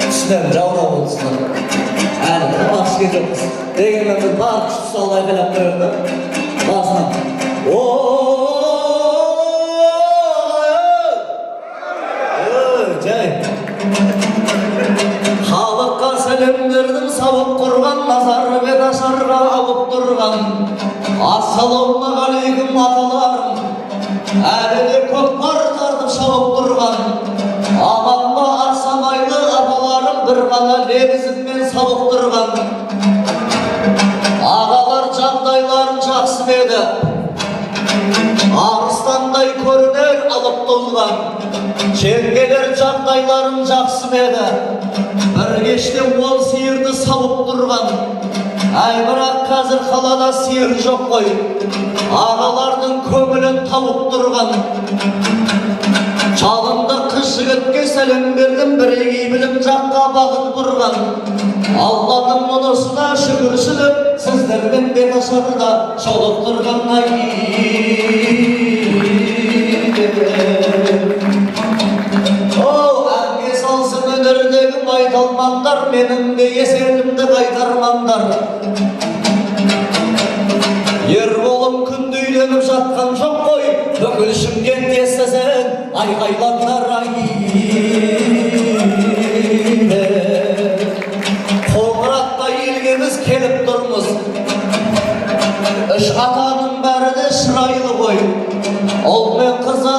Түсінемін, жаурап отырсыңдар. Әлі тамақ ішкен жоқпыз. Дегенмен бір бар күшті салып айқайлап қояйық та. Басынан. О, жай. Халыққа сәлем бердім, сауып құрған, назар бет ашарға ауып тұрған. Ассалаумағалейкум, аталарым. Әлі де көкпар тартып шауып тұрған. Аман ба, ақсамайлы апаларым, бір ғана лебізіммен сауықтырған. Ағалар, жағдайларың жақсы ма еді? Арыстандай көрінер алып тұлған. Жеңгелер, жағдайларың жақсы ма еді? Бір кеште 10 сиырды сауып тұрған. Әй, бірақ қазір қалада сиыр жоқ қой. Ағалардың көңілін тауып тұрған. Жалынды қыз жігітке сәлем бердім, бірегей білім жаққа бағыт бұрған. Алланың мұнысына шүкіршілік, сіздермен бет ашарда жолықтырған ай. О, әнге салсын өнердегі майталмандар, менің де есенімді қайтармандар. Ерболым күнде үйленіп жатқан жоқ қой, бүкіл Шымкент естісін айқайлаңдар ай. Қоңыратта елге біз келіп тұрмыз. Үш атаның бәрі де шырайлы ғой. Ұл мен қызы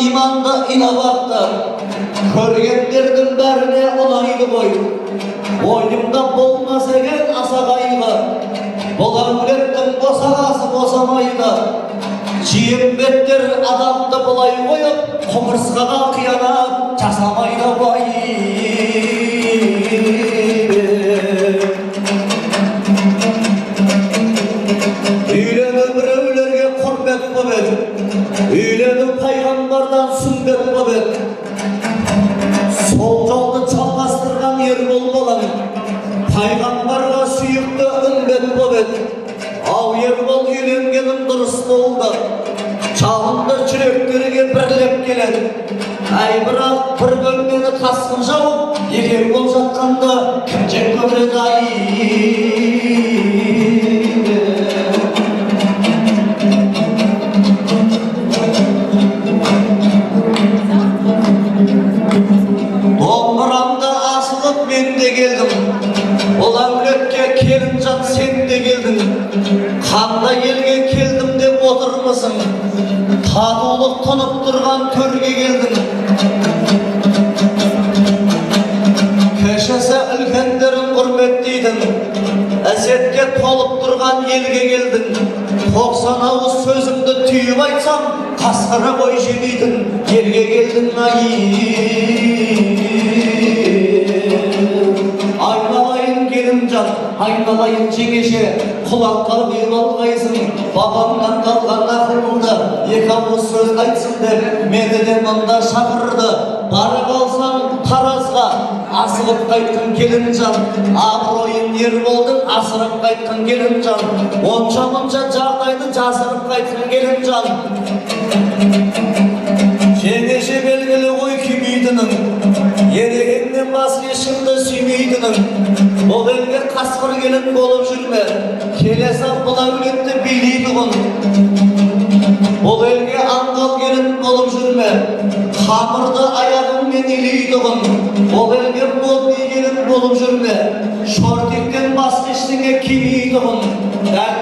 иманды, инабатты. Көргендердің бәріне ұнайды ғой. Ойымда болмас екен аса қайғы. Бұл әулеттің босағасы босамайды. Жиембеттер адамды былай қойып, құмырсқаға қиянат жасамайды ғой. Үйлену біреулерге құрмет боп еді. Үйлену пайғамбардан сүннет боп еді. Сол жолды жалғастырған Ербол балаң пайғамбарға сүйікті үмбет боп еді. Ау, Ербол, үйленгенің дұрыс болды. Жалынды жүректерге бірлеп келеді. Әй, бірақ бір бөлмені тасқын жауып, екеу болып жатқанда кім жек көреді ай? Домбырамда асылып мен де келдім. Бұл әулетке келінжан сен де келдің. Қандай елге келдім деп отырмысың? Татулық тұнып тұрған төрге келдің. Кішісі үлкендерін құрметтейтін, әсетке толып тұрған елге келдің. 90 ауыз сөзімді түйіп айтсам, қасқыра қой жемейтін елге келдің ай. Айналайын келінжан, айналайын жеңеше, құлаққа құйып алғайсың, бабамнан қалған ақылымды екі ауыз сөз айтсын деп мені де мұнда шақырды. Бара қалсаң Таразға асығып қайтқан келінжан, абыройын Ерболдың асырып қайтқан келінжан, онша мұнша жағдайды жасырып қайтқан келінжан. Жеңеше, белгілі ғой күймейтінің, ерегеңнен басқа ешкімді сүймейтінің. Бұл елге қасқыр келін болып жүрме, келе сап бұл әулетті билейтұғын. Бұл елге аңғал келін болып жүрме, қамырды аяғыңмен илейтұғын. Бұл елге модный келін болып жүрме, шортиктен басқа ештеңе кимейтұғын. Дәл